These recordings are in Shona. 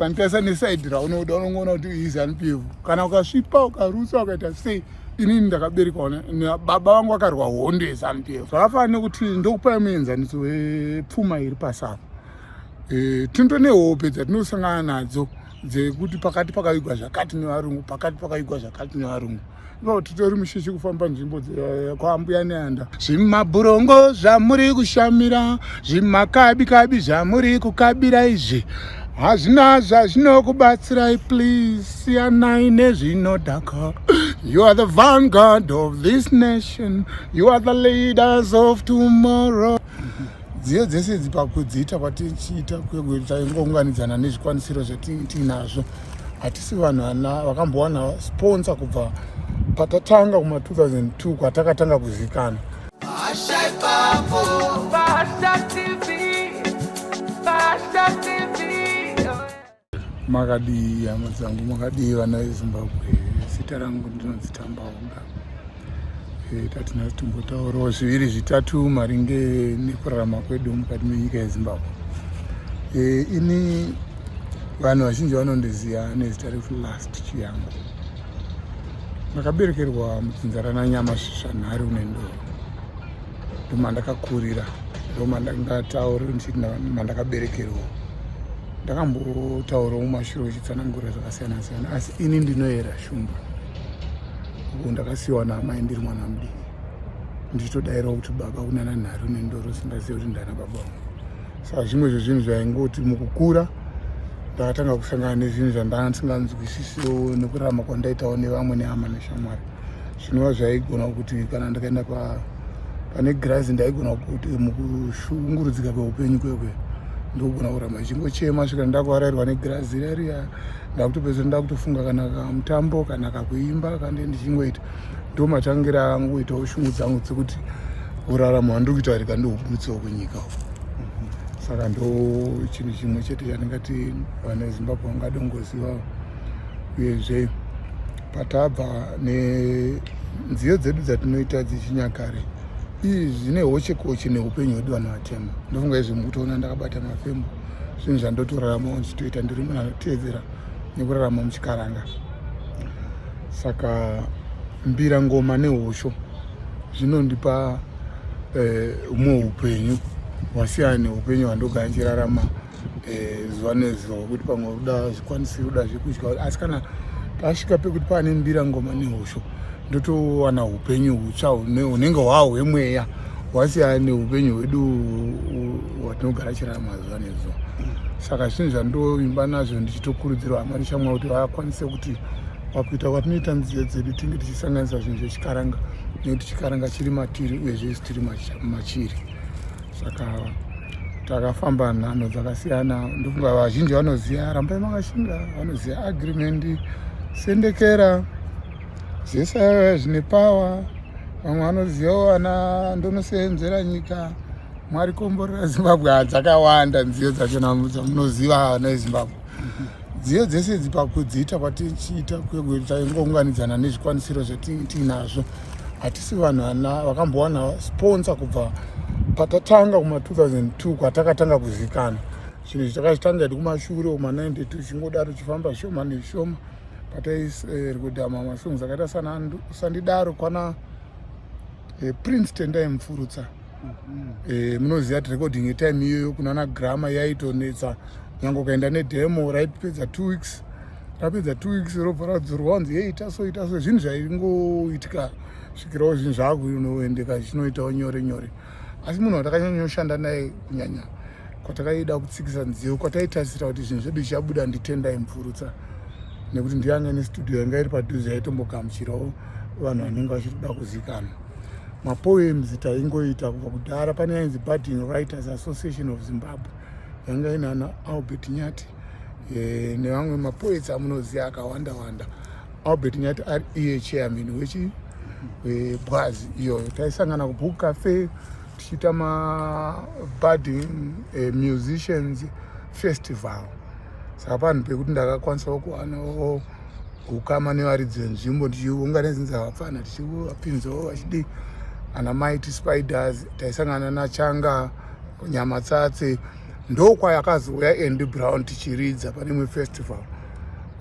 Ukanditarisa nesaidi raunoda, unongoona kuti iZanu PF. Kana ukasvipa, ukarutsa, ukaita sei, inini ndakaberekwa baba vangu vakarwa hondo yeZanu PF. Zvakafanana nekuti ndokupai muenzaniso wepfuma iri pasi apa. Tinoto nehope dzatinosangana nadzo dzekuti pakati pakavigwa zvakati nevarungu, pakati pakavigwa zvakati nevarungu. Ipapo titori mushishi kufamba nzvimbo kwaAmbuya Neanda. Zvimabhurongo zvamuri kushamira, zvimakabikabi zvamuri kukabira izvi, hazvina zvazvinokubatsirai. Please, siyanai nezvinodhaka. You are the vanguard of this nation, you are the leaders of tomorrow. Nziyo dzese idzi, pakudziita kwatichiita, taingounganidzana nezvikwanisiro zvatinazvo. Hatisi vanhu vana vakambowana sponsor kubva patatanga kuma 2002 kwatakatanga kuzikanwa. Pasha TV, Pasha TV. Makadii, hama dzangu? Makadii, vana veZimbabwe? Zita rangu ndinonzi Tambaunga. Tatina timbotaurawo zviviri zvitatu maringe nekurarama kwedu mukati menyika yeZimbabwe. Ini vanhu vazhinji vanondiziva nezita rekuti Last Chiyangu. Ndakaberekerwa mudzinza ranaNyamasvisva, Nhari Unendoro. Ndomandakakurira, ndomandangatauri ndichiti mandakaberekerwa. Ndakambotaurawo mumashure uchitsanangura zvakasiyana siyana, asi ini ndinoyera Shumba. Uko ndakasiyiwa naamai ndiri mwana mudiki, ndichitodayirawo kuti baba kunana Nhari Unendoro, singazivi kuti ndana baba vangu. Saka zvimwe zvezvinhu zvaingoti mukukura ndakatanga kusangana nezvinhu zvandanga ndisinganzwisisiwo nekurarama kwandaitawo nevamwe, nehama neshamwari, zvinova zvaigona kuti kana ndikaenda pane girazi, ndaigona kuti mukushungurudzika kweupenyu kwekwe ndogona kuramba ndichingochema svika ndakuvarairwa negirazi riya riya. Ndakutopedzisira ndakutofunga kana kamutambo kana kakuimba kande ndichingoita. Ndo matangira angu kuitawo shungu dzangu dzekuti uraramo hwandiri kuita rega ndohubuditsawo kunyika uko. Saka ndo chinhu chimwe chete chandingati vanhu veZimbabwe vangadongoziva. Uyezve patabva nenziyo dzedu dzatinoita dzechinyakare, izvi zvine hochekoche neupenyu hwedu vanhu vatema. Ndofunga izvi mukutoona ndakabata mafembo, zvinhu zvandotoraramawo ndichitoita. Ndiri munhu anoteedzera nekurarama muchikaranga, saka mbira, ngoma nehosho zvinondipa humwe upenyu hwasiyana neupenyu hwandogara ndichirarama zuva nezuva, hwekuti pamwe uda zvikwanisiro, uda zvekudya. Asi kana pasvika pekuti pane mbira, ngoma nehosho, ndotowana upenyu hutsva hunenge hwahwo hwemweya, hwasiyana neupenyu hwedu hwatinogara chirarama zuva nezuva. Saka zvinhu zvandoimba nazvo ndichitokurudzirwa hama neshamwari kuti vakwanise kuti pakuita kwatinoita nziyo dzedu tinge tichisanganisa zvinhu zvechikaranga, nekuti chikaranga chiri matiri, uyezve isu tiri machiri. Saka takafamba nhanho dzakasiyana. Ndofunga vazhinji vanoziva "Rambai Makashinga", vanoziva "Agreement", "Sendekera", zvese zvine power. Vamwe vanozivawo ana "Ndonosenzera Nyika", "Mwari Komborera Zimbabwe". Dzakawanda nziyo dzachona dzamunoziva, vana veZimbabwe. Nziyo dzese idzi, pakudziita kwatichiita, taingounganidzana nezvikwanisiro zvatinazvo. Hatisi vanhu vana vakambowana sponsor kubva patatanga kuma 2002 kwatakatanga kuzikanwa. Zvinhu izvi takazvitanga hedu kumashure kuma 92, chingodaro chifamba zvishoma nezvishoma, patairekodha masongs akaita sana "Sandidaro" kwana Prince Tendai Mupfurutsa. Munoziva kuti recording yetime iyoyo kunana Gramma yaitonetsa. Nyange ukaenda nedemo, raipedza 2 weeks, rapedza 2 weeks robva radzorwa, wanzi, "Hei, ita so, ita so." Zvinhu zvaingoitika svikirawo zvinhu zvakunoendeka zvichinoitawo nyore nyore. Asi munhu watakanyanya naye kunyanya kwatakaida kutsikisa nziyo, kwataitarisira kuti zvinhu zvedu zvichabuda, ndiTendai Mupfurutsa, nekuti ndiye anga nestudio yanga iri padhuze, yaitombogamuchirawo vanhu vanenge vachitoda kuzikanwa. Mapoems taingoita kubva kudhara. Pane yainzi Budding Writers Association of Zimbabwe, yanga ina ana Albert Nyati nevamwe mapoets amunoziva akawanda wanda. Albert Nyati ari iye chairman wechi webwazi iyoyo. Taisangana kuBook Cafe tichiita mabudding musicians festival. Saka panhu pekuti ndakakwanisawo kuwanawo ukama nevaridzi venzvimbo, ndichiunganidza vapfana, tichivapinzawo vachidi ana Mighty Spiders. Taisangana naChanga Nyamatsatse. Ndokwayakazouya Andy Brown tichiridza pane imwe festival,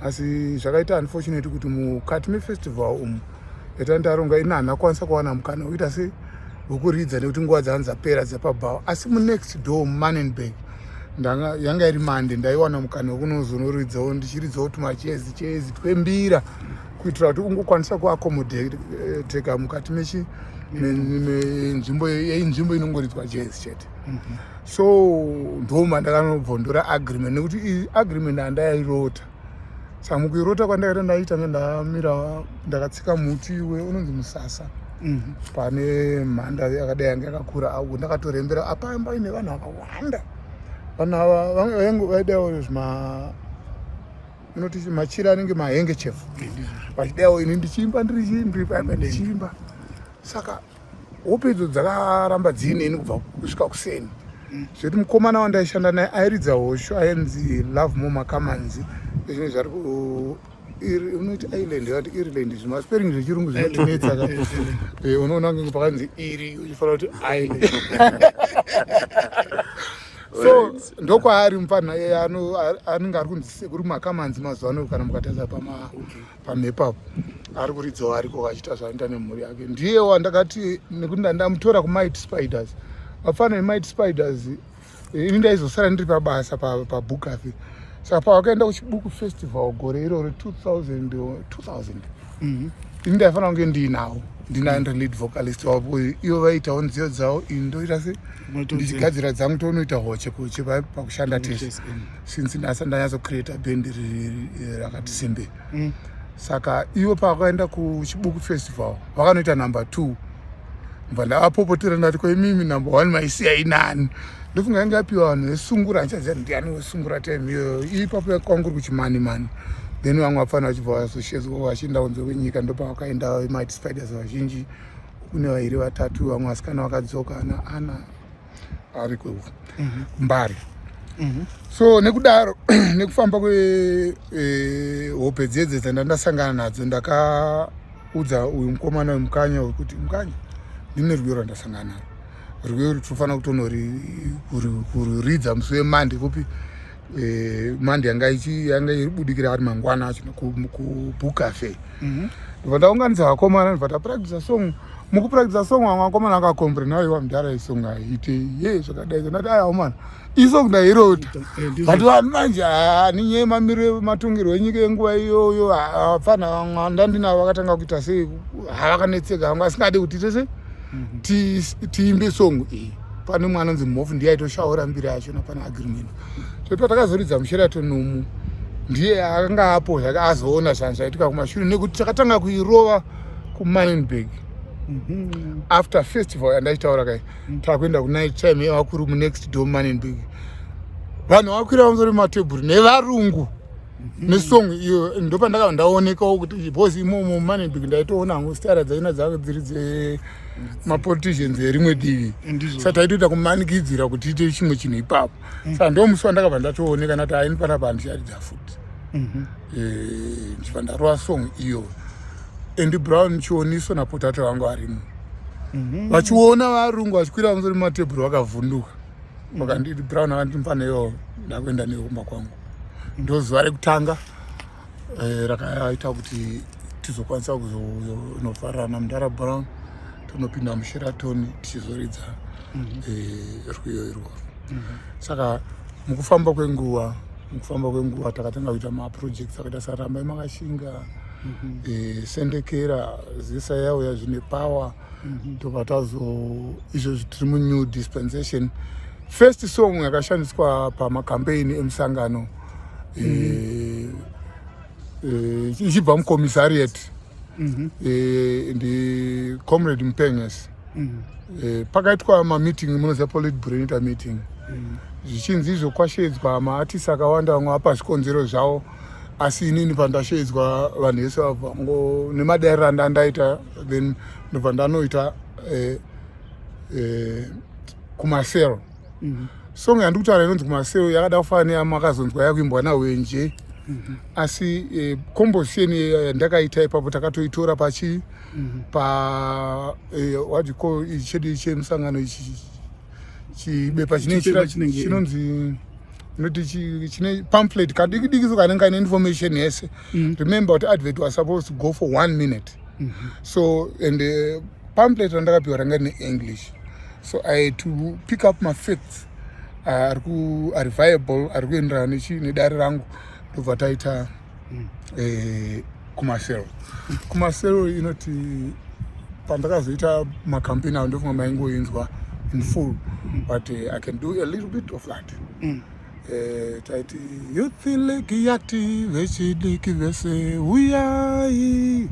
asi zvakaita unfortunate kuti mukati mefestival umu yatandaronga ini handina kukwanisa kuwana mukana wekuita se wekuridza nekuti nguva dzanga dzapera dzepabhawa. Asi munext door muManenberg yanga iri Mande, ndaiwana mukana wekunozonoridzawo, ndichiridzawo tumajezi chezi twembira kuitira kuti ungokwanisa kuaccomodateka mukati mechi menzvimbo yeinzvimbo inongoridzwa jazz chete. So ndoma ndakanobvondora agreement nekuti agreement handairota. Saka mukuirota kwandakaita, ndaita nge ndamira ndakatsika muti we unonzi musasa. Pane mhanda yakadai yanga yakakura au ndakatorembera apa paine vanhu vakawanda. Vanhu ava vaidawo zvima unoti machira anenge mahandkerchief, vachidawo ini ndichiimba, ndiri chii, ndiri paipa ndichiimba. Saka hope idzo dzakaramba dziineni kubva kusvika kuseni, zvekuti mukomana wandaishanda naye airidza hosho ainzi Love Mo Makamanzi, ezvimwe zvari unoti Ireland, yakati Ireland, zvimaspelling zvechirungu zvinotinetsa ka. Unoona kunge pakanzi iri uchifanira kuti Ireland. So ndokwaari mufana anenge ari kunzi Sekuru Makamanzi mazuva ano. Kana mukatarisa pamhepo apo ari kuridzawo, ariko achiita zvaanoita nemhuri yake. Ndiye wandakati nekuti ndandamutora kuMighty Spiders, vafana veMighty Spiders. Ini ndaizosara ndiri pabasa paBukafe. Saka pavakaenda kuChibuku Festival gore iroro 2000, 2000, ini ndaifanira kunge ndiinawo, ndina ndiri lead vocalist wavo. Ivo vaitawo nziyo dzavo, ini ndoita se ndichigadzira dzangu, tonoita hoche koche pakushanda tese, since ndasa ndanyatsocreata bhendi rakati simbe. Saka ivo pavakaenda kuChibuku Festival vakanoita number two. Mbva ndavapopotera, ndati, "Koimimi number one maisiya inani?" Ndofunga yange yapiwa vanhu vesungura, handichaziva ndiani wesungura time iyoyo. Ipapo kwanguri kuchimani mani. Then vamwe vapfana vachibva vazoshedzwa vachienda kunze kwenyika. Ndopavakaenda Mighty Spiders vazhinji, kune vairi vatatu, vamwe vasikana vakadzoka ana ana ari kuMbare. So nekudaro, nekufamba kwehope dzedze dzandandasangana nadzo, ndakaudza uyu mukomana wemukanya wekuti, "Mukanya, ndine rwiyo rwandasangana narwo. Rwiyo uru tinofanira kutonoruridza musi weMande." Kupi? Mande yanga iribudikira ari mangwana acho kuBukafe. Ndobva ndaunganidza vakomana, ndobva tapractisa song. Mukupractisa song, vamwe vakomana vakakomplaina, "Aiwa mudhara, isong haiite ye zvakadai." Ndati, "Aiwa mana, isong ndairota." But vanhu manje nenyaya yemamiriro ematongerwo enyika yenguva iyoyo, vapfana vamwe ndandinavo vakatanga kuita sei, havakanetseka, vamwe vasingadi kuti ite sei, tiimbe song iyi. Pane mwana anonzi Mhofu, ndiye aitoshaura mbiri yacho napana agreement. So patakazoridza muSheraton umu, ndiye akanga apo zvake azoona zvanhu zvaitika kumashure, nekuti takatanga kuirova kuManenberg after festival yandachitaura kai. Takuenda kunight time yevakuru munext door Manenberg, vanhu vakwira pamusoro pematebhuri nevarungu nesong iyo. Ndopandakabva ndaonekawo kuti, because imomo muManenberg ndaitoona hangu stara dzaina dzanga dziri dzemapoliticians erimwe divi. Saka taitoita kumanikidzira kuti tiite chimwe chinhu ipapo. Saka ndo musi wandakabva ndatooneka, ndati, "Aini panapa handicharidza futi." Ndichibva ndarova song iyo. Andy Brown, Chioniso naPotato vangu varimo, vachiona varungu vachikwira pamusoro pematebhuri, vakavhunduka. Vakanditi, Brown akanditi, "Mufana iwo, ndakuenda newe kumba kwangu." Ndo zuva rekutanga rakaita kuti tizokwanisa kuzonofarana mudara Brown, tonopinda muSheraton tichizoridza rwiyo irworwo. Saka mukufamba kwenguva takatanga kuita maprojects akaita saRambai Makashinga, Sendekera, Zisa Yauya Zvine Power. Tobva tazo izvozvi tiri munew dispensation. First song yakashandiswa pamacampaign emusangano ichibva mucommissariat ndi Comrade Mupenges. Pakaitwa mameeting, munoziva politburo inoita meeting, zvichinzi izvo kwashedzwa maartist akawanda, vamwe vapa zvikonzero zvavo, asi inini pandashedzwa vanhu vese vabva ngo nemadariro andandaita. Then ndobva ndanoita kumasero. Song yandiri kutaura inonzi Kumasero yakada kufanana neyamakazonzwa yakuimbwa naWenje, asi composition yandakaita ipapo takatoitora pachi pa what you call ichi chedu chemusangano ichi. Chibepa chinonzi inoti chine pamphlet kadiki diki so kanenge kaine information yese. Remember kuti advert was supposed to go for one minute. So and pamphlet randakapiwa ranga rine English, so I had to pick up mafacts ari viable, ari kuenderana nedare rangu. Ndobva taita kumasero. Kumasero inoti pandakazoita macampaign ayo, ndofunga maingoinzwa in full, but I can do a little bit of that. Taiti Youth League yati vechidiki vese uyai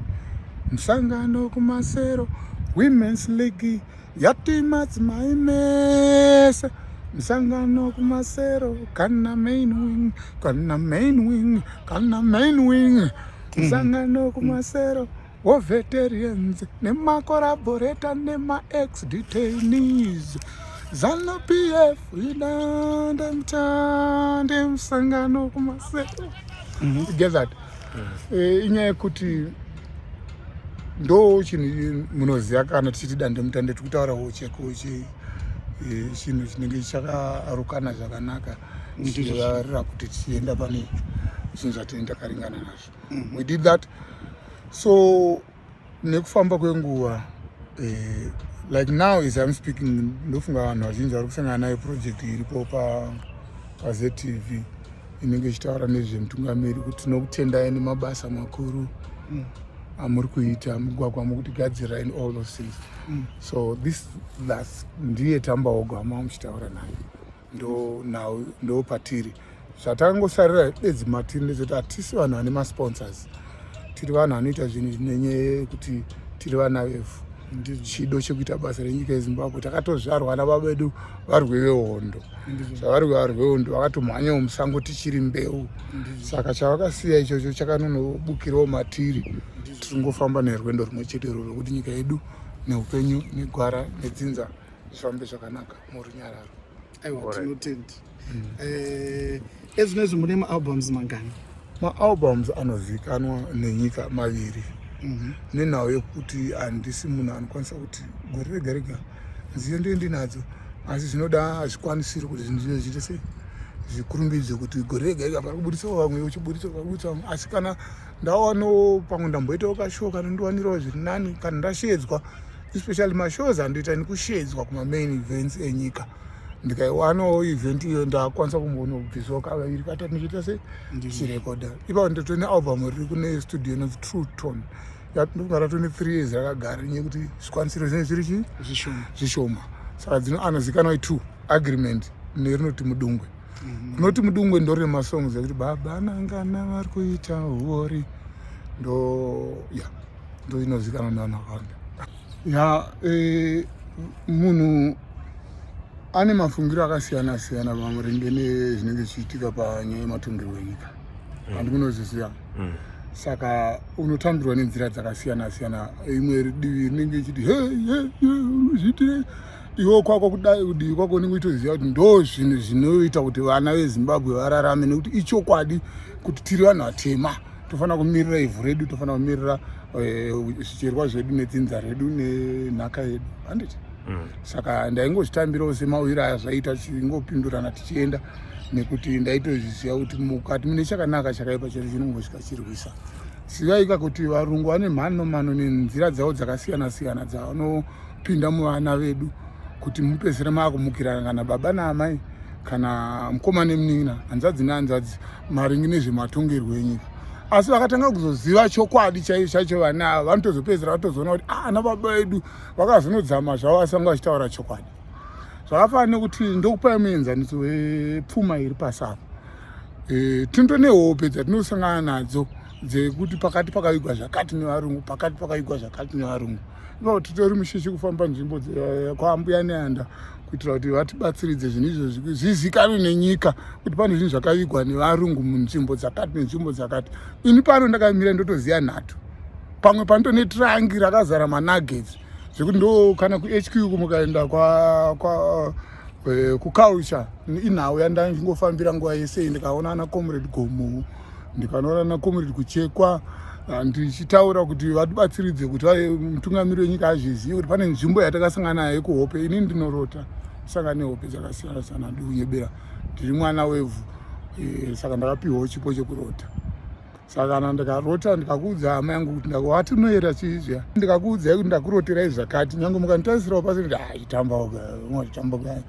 musangano kumasero. Women's League yati madzimai mese musangano kumasero. Kana main wing, kana main wing, kana main wing, musangano kumasero. War veterans nemacollaborator nema-ex detainees, ZANU PF idande mutande musangano kumasero. You get that? Inyaya yekuti ndo chinhu munoziva, kana tichiti dande mutande, tiri kutaurawo cheko chinhu chinenge chakarukana zvakanaka, chichivarira kuti tichienda pane zvinhu zvatinenge takaringana nazvo. We did that. So nekufamba kwenguva, like now as I'm speaking, ndofunga vanhu vazhinji vari kusangana nayo project iripo paZTV inenge ichitaura nezvemutungamiri, kuti tinokutendai nemabasa makuru amuri kuita, mugwagwa mukutigadzirira and all those things. So this, that's ndiye Tambaoga muchitaura naye. Ndo nhau ndo patiri. Zvatangosarira bedzi matiri ndezvekuti hatisi vanhu vane masponsors, tiri vanhu vanoita zvinhu nenyaya yekuti tiri vana vevhu, chido chekuita basa renyika yeZimbabwe. Takatozvarwa nababa vedu varwi vehondo. Zvavari varwi vehondo, vakatomhanyawo musango tichiri mbeu, saka chavakasiya ichocho chakanonobukirawo matiri. Tiringofamba nerwendo rumwe chete rwo rwekuti nyika yedu neupenyu negwara nedzinza zvifambe zvakanaka murunyararo. Aiwa, tinotenda. Ezvinezvi mune maalbums mangani? Maalbums anozivikanwa nenyika maviri, nenhau yekuti handisi munhu anokwanisa kuti gore rega rega nziyo ndiye ndinadzo, asi zvinoda zvikwanisiro kuti zvinhu zvive zviite sei, zvikurumbidzwe, kuti gore rega rega pari kubudisawo vamwe, uchibudisawo, pari kubudisa vamwe. Asi kana ndawanawo pamwe ndamboitawo kashow kanondiwanirawo zviri nani, kana ndashedzwa, especially mashows andoita nekushedzwa kumamain events enyika, ndikaiwanawo event iyo, ndakwanisa kumbonobvisawo kaviri katatu, ndichiita sei, chirekodha ipapo. Ndotone album riri kune studio inonzi True Tone. Ndofunga ratone 3 years rakagara, nenyaya yekuti zvikwanisiro zvinenge zviri chii? Zvishoma. Zvishoma. Saka dzino anozikanwa i2, Agreement nerinoti Mudungwe. Rinoti Mudungwe ndo rine masongs ekuti baba nangana vari kuita huori. Ndo ya ndo inozikanwa nevanhu vakawanda. Ya, munhu ane mafungiro akasiyana siyana pamaringe nezvinenge zvichiitika panyaya yematongerwo enyika, handi munozviziva? Saka unotambirwa nenzira dzakasiyana siyana. Imwe divi rinenge ichiti, "He he he, zviitire iwo kwako kudai." Kudivi kwako unenge uchitoziva kuti ndo zvinhu zvinoita kuti vana veZimbabwe vararame, nekuti ichokwadi kuti tiri vanhu vatema, tofanira kumirira ivhu redu, tofanira kumirira zvicherwa zvedu nedzinza redu nenhaka yedu, handiti? Saka ndaingozvitambirawo semawiro aya zvaita, tichingopindurana tichienda, nekuti ndaitozviziva kuti mukati mune chakanaka, chakaipa chero chinongosvika chirwisa. Zivaika kuti varungu vane mhano mano nenzira dzavo dzakasiyana siyana dzavanopinda muvana vedu kuti mupedzisire maakumukirana, kana baba naamai, kana mukoma nemunin'ina, hanzvadzi nehanzvadzi, maringe nezvematongerwo enyika. Asi vakatanga kuzoziva chokwadi chaicho chaicho, vana ava vanotozopedzisira vatozoona kuti, ah, ana baba vedu vakazonodzama zvavo, asi vanga vachitaura chokwadi. Zvakafanana nekuti ndokupai muenzaniso wepfuma iri pasi apa. Tinoto nehope dzatinosangana nadzo dzekuti pakati pakavigwa zvakati nevarungu, pakati pakavigwa zvakati nevarungu. Ipapo titori mushishi kufamba nzvimbo kwaambuya Neanda kuitira kuti vatibatsiridze zvinhu izvozvi zvizikanwe nenyika, kuti pane zvinhu zvakavigwa nevarungu munzvimbo dzakati nenzvimbo dzakati. Ini pano ndakamira, ndotoziva nhatu. Pamwe panotone trunk rakazara manuggets, zvekuti ndo kana kuHQ mukaenda kwa kuculture, inhau yandangofambira nguva yese. Ndikaona ana Comrade Gomo, ndikanoona ana Comrade Kuchekwa, ndichitaura kuti vatibatsiridze kuti mutungamiri wenyika azvizive kuti pane nzvimbo yatakasangana nayo kuhope. Ini ndinorota. Saka nehope dzakasiyana siyana, ndikunyebera ndiri mwana wevhu e, saka ndakapiwawo chipo chekurota. Saka kana ndikarota ndikakuudza hama yangu kuti wati unoyera chii zviya, ndikakuudzai kuti ndakuroterai zvakati, nyange mukanditarisirawo pasi kuti achitamba ah, uka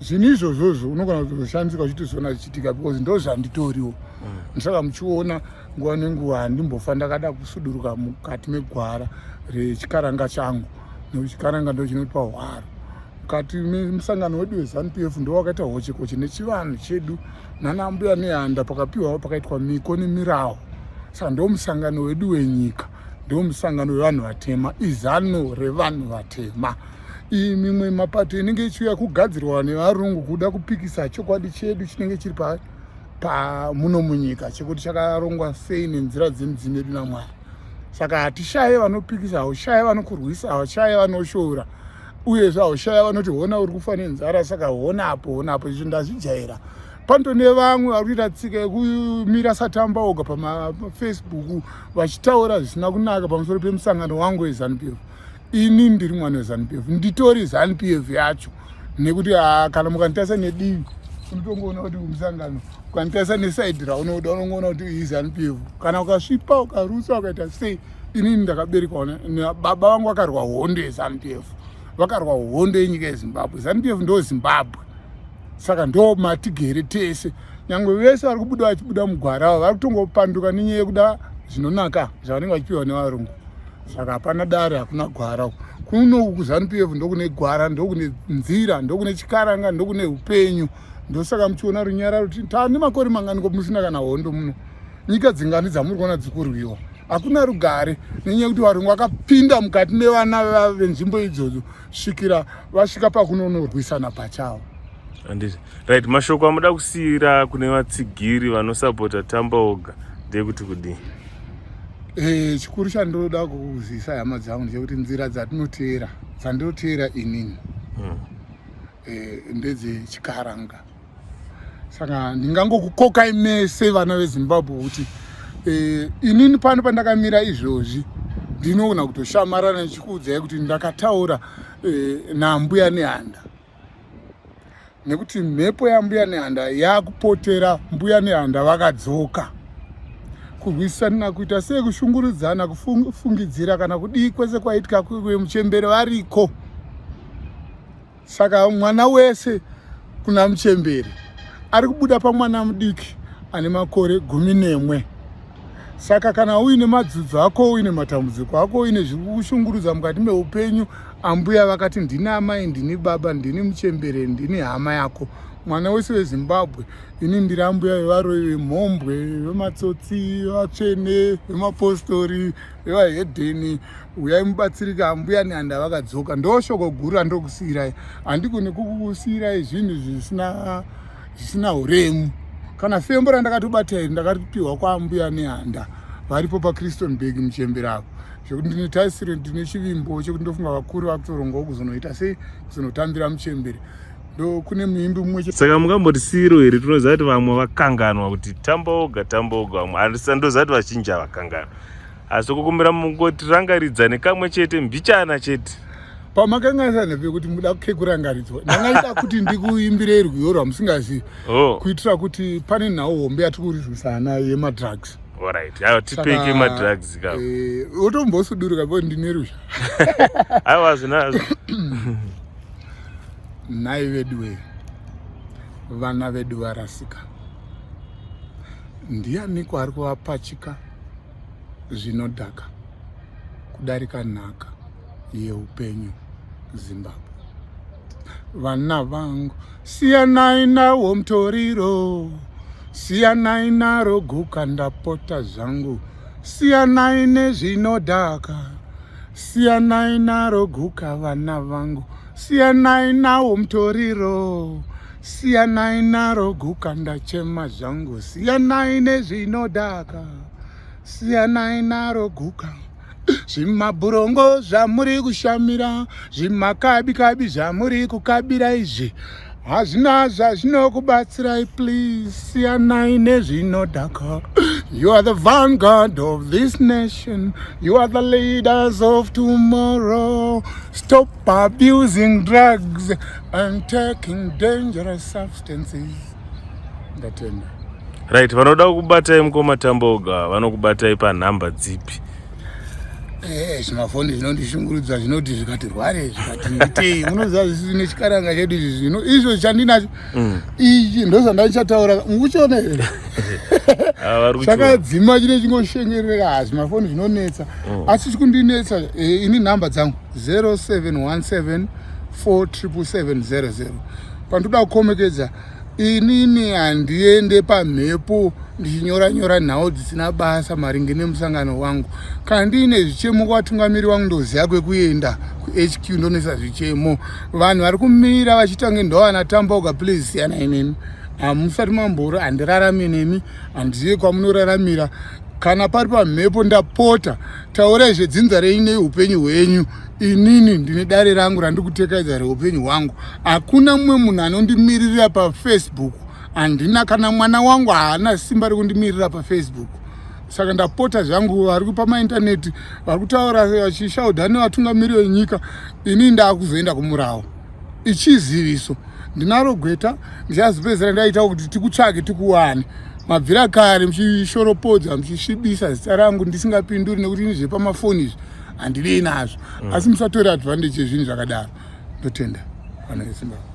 zvinhu izvozvozvo unogona kutozoshandiswa uchitoziona zvichiitika because ndo zvanditoriwo. Ndosaka muchiona nguva nenguva handimbofa ndakada kusuduruka mukati megwara rechikaranga changu, nekuti chikaranga ndo chinotipa hwaro. Mukati memusangano wedu weZanu PF ndo wakaita hochekoche nechivanhu chedu nana mbuya nehanda, pakapiwa pakaitwa miko nemirawo. Saka ndo musangano wedu wenyika, ndo musangano wevanhu vatema, izano revanhu vatema. Iyi mimwe mapato inenge ichiuya kugadzirwa nevarungu kuda kupikisa chokwadi chedu chinenge chiri pa pamuno munyika, chekuti chakarongwa sei nenzira dzemidzimu yedu naMwari. Saka hatishaye vanopikisa, haushaye vanokurwisa, haushaye vanoshora, uyezve haushaye vanoti hona uri kufa nenzara, saka hona apo hona apo. Izvi ndazvijaira. Pano nevamwe vari kuita tsika yekumira satamba oga pamafacebook vachitaura zvisina kunaka pamusoro pemusangano wangu weZanu PF. Ini ndiri mwana weZanu PF, nditori ZANU PF yacho, nekuti ah, kana mukanditarisa nedivi unotongoona kuti musangano, ukanditarisa nesaidi raunoda unongoona kuti iZANU PF. Kana ukasvipa, ukarutsa, ukaita sei, inini ndakaberekwa baba vangu vakarwa hondo yeZANU PF, vakarwa hondo yenyika yeZimbabwe. ZANU PF ndo Zimbabwe, saka ndo matigere tese. Nyange vese vari kubuda vachibuda mugwara avo vari kutongopanduka nenyaya yekuda zvinonaka zvavanenge vachipiwa nevarungu. Saka hapana dare, hakuna gwara kuno kuZANU PF. Ndokune gwara, ndokune nzira, ndokune chikaranga, ndokune upenyu. Ndosaka muchiona runyararo. Tane makore manganiko musina kana hondo muno? Nyika dzingani dzamuri kuona dzikurwiwa? Hakuna rugare nenyaya yekuti varungu vakapinda mukati mevana venzvimbo idzodzo svikira vasvika pakunonorwisana pachavo. Handiti right. Mashoko amuda kusiyira kune vatsigiri vanosapota Tambaoga ndeyekuti kudii? Chikuru chandinoda kuzivisa hama dzangu ndechekuti nzira dzatinoteera, dzandinoteera inini, ndedzechikaranga. Saka ndingangokukokai mese vana veZimbabwe kuti inini pano pandakamira izvozvi ndinoona kutoshamarana ndichikuudzai kuti ndakataura nambuya Nehanda, nekuti mhepo yambuya Nehanda yakupotera. Mbuya Nehanda vakadzoka. Kurwisana, kuita sei, kushungurudzana, kufungidzira kana kudii kwese kwaitika muchembere variko. Saka mwana wese kuna muchembere ari kubuda pamwana mudiki ane makore 11. Saka kana uine madzudzo ako, uine matambudziko ako, uine zviri kukushungurudza mukati meupenyu, ambuya vakati ndini amai, ndini baba, ndini muchembere, ndini hama yako, mwana wese weZimbabwe. Ini ndiri ambuya vevaroyi, vemhombwe, vematsotsi, vatsvene, vemapostori, vevahedheni. Uyai mubatsirika, ambuya Nehanda vakadzoka. Ndo shoko guru randinokusiyirai. Handigoni kukusiyirai zvinhu zvisina uremu. Kana fembo randakatobata iri ndakatipiwa kwaambuya Nehanda varipo paChristonburg, muchembere apo, zvekuti ndine tarisiro, ndine chivimbo chekuti ndofunga vakuru vakutorongawo kuzonoita sei, kuzonotambira muchembere. Ndo kune muimbi mumwe. Saka mungambotisiyiro here? Tinoziva kuti vamwe vakanganwa kuti Tambaoga, Tambaoga. Vamwe ndoziva kuti vazhinji havakanganwa, asi kukumbira mungotirangaridza nekamwe chete, mbichana chete. Pamakanganisa ndepekuti muda kekurangaridzwa, ndangaida kuti ndikuimbirei rwiyo rwamusingazivi, kuitira kuti pane nhau hombe yatiri kurirwisana yemadrugs. Alright, ayo tipeke madrugs ka. Wotombosuduruka bo, ndine ruzha. Aiwa, zvinazvo. Nhai vedu wee, vana vedu varasika, ndianiko ari kuvapachika zvinodhaka kudarika nhaka yeupenyu Zimbabwe? Vana vangu, siyanai nawo mutoriro, siyanai naro guka, ndapota zvangu, siyanai nezvinodhaka, siyanai naro guka. Vana vangu, siyanai nawo mutoriro, siyanai naro guka, ndachema zvangu, siyanai nezvinodhaka, siyanai naro guka. Zvimabhurongo zvamuri kushamira, zvimakabikabi zvamuri kukabira izvi hazvina zvazvinokubatsirai. Please, siyanai nezvinodhaka. You are the vanguard of this nation. You are the leaders of tomorrow. Stop abusing drugs and taking dangerous substances. Ndatenda. Right, vanoda kukubatai mukoma Tamboga vanokubatai panhamba dzipi? Eh, zvimafoni zvinondishungurudza zvinoti zvikati rware zvikati itei munoziva zvisisi nechikaranga chedu izvi zvino izvo chandinacho ichi ndozvandandichataura mukuchiona here? Ah, Chakadzima chine chingoshengerera. Ha, zvimafoni zvinonetsa asi chikundinetsa ini nhamba dzangu 0717 477700. Pandoda kukomekedza, inini handiende pamhepo ndichinyora nyora nhau dzisina basa maringe nemusangano wangu. Kana ndiine zvichemo kuvatungamiri vangu, ndoziva kwekuenda kuHQ ndonesa zvichemo. Vanhu vari kumira vachiita nge ndovana Tamboga, please siyanai neni. Hamusati mamboro, handirarami nemi, handizive kwamunoraramira. Kana pari pamhepo, ndapota, taurai zvedzinza renyu neupenyu hwenyu. Inini ndine dare rangu randiri kutekaidza reupenyu hwangu. Hakuna mumwe munhu anondimiririra paFacebook. Handina kana mwana wangu haana simba rekundimirira paFacebook. Saka ndapota zvangu, vari pamaindaneti vari kutaura vachishaudha nevatungamiri venyika, inini ndaakuzoenda kumurawo. Ichiziviso ndinaro gweta, ndichazopedzera ndaita kuti tikutsvake tikuwane. Mabvira kare muchishoropodza, muchisvibisa zita rangu ndisingapinduri, nekuti ini zvepamafoni izvi handidei nazvo. Asi musatore advantage yezvinhu zvakadaro. Ndotenda vanhu veZimbabwe.